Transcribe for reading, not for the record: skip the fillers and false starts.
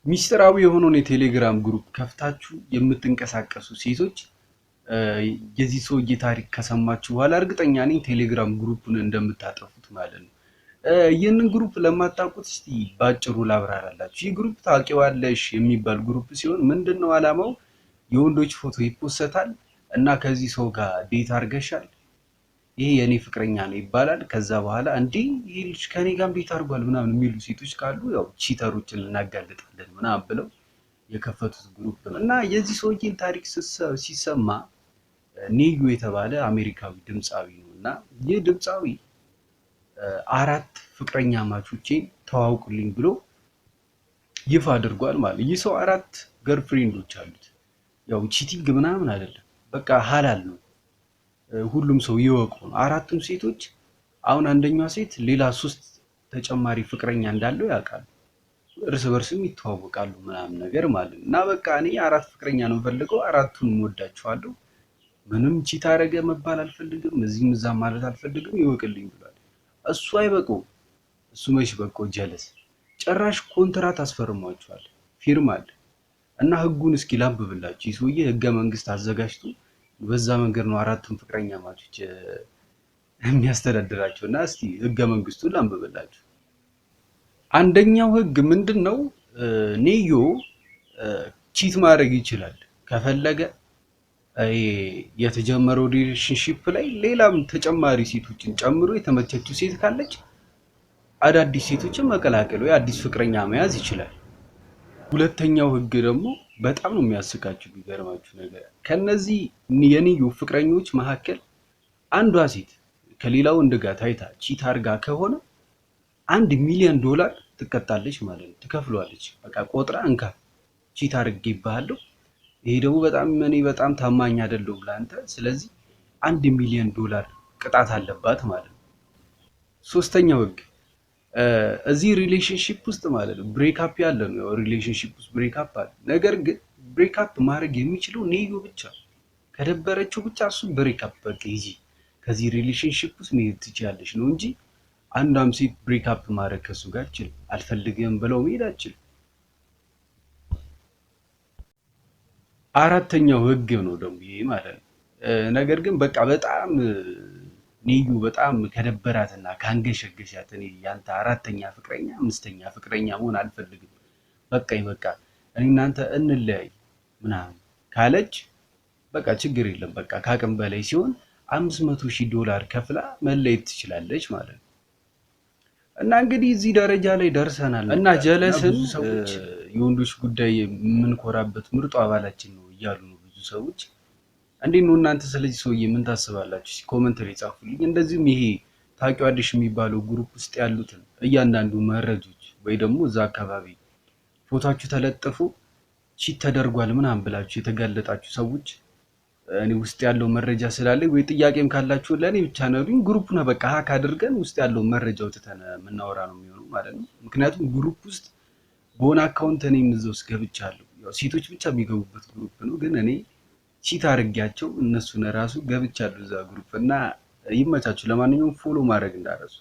ሚስጥራዊ የሆነውን የቴሌግራም group ከፍታችሁ የምትንቀሳቀሱ ሴቶች፣ የዚህ ሰውዬ ታሪክ ከሰማችሁ በኋላ እርግጠኛ ነኝ ቴሌግራም group ኡን እንደምታጠፉት ማለት ነው። ይህንን group ለማታውቁት እስቲ ባጭሩ ላብራራላችሁ። ይህ group ታውቂዋለሽ የሚባል group ሲሆን ምንድን ነው ዓላማው? የወንዶች ፎቶ ይፖሰታል እና ከዚህ ሰው ጋር date አድርገሻል፣ ይሄ የእኔ ፍቅረኛ ነው ይባላል። ከዛ በኋላ እንዲህ ይህ ልጅ ከኔ ጋር date አድርጓል ምናምን የሚሉ ሴቶች ካሉ ያው cheater ኦችን እናጋልጣለን ምናምን ብለው የከፈቱት group ነው። እና የዚህ ሰውዬን ታሪክ ሲሰማ፣ ኔዮ የተባለ አሜሪካዊ ድምፃዊ ነው፣ እና ይህ ድምፃዊ አራት ፍቅረኛማቾቼን ተዋውቁልኝ ብሎ ይፋ አድርጓል ማለት። ይህ ሰው አራት girlfriend ኦች አሉት። ያው cheating ምናምን አይደለም፣ በቃ ሀላል ነው፣ ሁሉም ሰው ይወቁ ነው። አራቱም ሴቶች፣ አሁን አንደኛዋ ሴት ሌላ ሶስት ተጨማሪ ፍቅረኛ እንዳለው ያውቃሉ። እርስ በርስም ይተዋወቃሉ ምናምን ነገር ማለት ነው። እና በቃ እኔ አራት ፍቅረኛ ነው የምፈልገው፣ አራቱን ወዳቸዋለሁ። ምንም cheat አደረገ መባል አልፈልግም፣ እዚህም እዛም ማለት አልፈልግም፣ ይወቅልኝ ብሏል። እሱ አይበቀውም። እሱ መች በቆ ጀለስ፣ ጭራሽ ኮንትራት አስፈርሟቸዋል። ፊርማ አለ። እና ህጉን እስኪ ላንብብላችሁ። ይህ ሰውዬ ህገ መንግስት አዘጋጅቶ በዛ መንገድ ነው አራቱን ፍቅረኛማቾች የሚያስተዳድራቸው። እና እስቲ ህገ መንግስቱን ላንብብላችሁ። አንደኛው ህግ ምንድን ነው? ኔዮ cheat ማድረግ ይችላል ከፈለገ። የተጀመረው relationship ላይ ሌላም ተጨማሪ ሴቶችን ጨምሮ የተመቸችው ሴት ካለች አዳዲስ ሴቶችን መቀላቀል ወይ አዲስ ፍቅረኛ መያዝ ይችላል። ሁለተኛው ህግ ደግሞ በጣም ነው የሚያስቃችሁ። የሚገርማችሁ ነገር ከነዚህ የኔዮ ፍቅረኞች መካከል አንዷ ሴት ከሌላ ወንድ ጋር ታይታ cheat አድርጋ ከሆነ 1 ሚሊዮን ዶላር ትቀጣለች ማለት ነው፣ ትከፍለዋለች። በቃ ቆጥራ እንካ cheat አድርጌብሃለሁ፣ ይሄ ደግሞ በጣም እኔ በጣም ታማኝ አይደለሁም ለአንተ፣ ስለዚህ 1 ሚሊዮን ዶላር ቅጣት አለባት ማለት ነው። ሶስተኛው ህግ፣ እዚህ relationship ውስጥ ማለት ነው break up ያለ ነው። Relationship ውስጥ break up አለ። ነገር ግን break up ማድረግ የሚችለው ኔዮ ብቻ፣ ከደበረችው ብቻ እሱ break up፣ በቃ ይዚ ከዚህ relationship ውስጥ መሄድ ትችያለሽ ነው እንጂ አንዷም ሴት break up ማድረግ ከሱ ጋር አትችልም። አልፈልግም ብለው መሄድ አትችልም። አራተኛው ህግ ነው ደግሞ ይሄ ማለት ነው። ነገር ግን በቃ በጣም ኔዩ በጣም ከደበራትና ካንገሸገሻት፣ እኔ ያንተ አራተኛ ፍቅረኛ አምስተኛ ፍቅረኛ መሆን አልፈልግም፣ በቃኝ፣ በቃ እኔ እናንተ እንለያይ ምናምን ካለች በቃ ችግር የለም። በቃ ከአቅም በላይ ሲሆን 500,000 ዶላር ከፍላ መለየት ትችላለች ማለት ነው። እና እንግዲህ እዚህ ደረጃ ላይ ደርሰናል። እና ጀለስን ሰዎች የወንዶች ጉዳይ የምንኮራበት ምርጡ አባላችን ነው እያሉ ነው ብዙ ሰዎች። እንዴት ነው እናንተ ስለዚህ ሰውዬ ምን ታስባላችሁ? Comment ላይ ጻፉልኝ። እንደዚሁም ይሄ ታውቂዋለሽ የሚባለው group ውስጥ ያሉትን እያንዳንዱ መረጆች ወይ ደግሞ እዛ አካባቢ ፎቷችሁ ተለጥፎ cheat ተደርጓል ምናምን ብላችሁ የተጋለጣችሁ ሰዎች፣ እኔ ውስጥ ያለው መረጃ ስላለ ወይ ጥያቄም ካላችሁ ለእኔ ብቻ ነግሩኝ። Group ኡን በቃ hack አድርገን ውስጥ ያለው መረጃ አውጥተን የምናወራ ነው የሚሆነው ማለት ነው። ምክንያቱም group ውስጥ በሆነ account እኔም እዛ ውስጥ ገብቻለሁ። ያው ሴቶች ብቻ የሚገቡበት group ነው፣ ግን እኔ cheat አድርጌያቸው እነሱን ራሱ ገብቻለሁ እዛ group። እና ይመቻችሁ። ለማንኛውም follow ማድረግ እንዳትረሱ።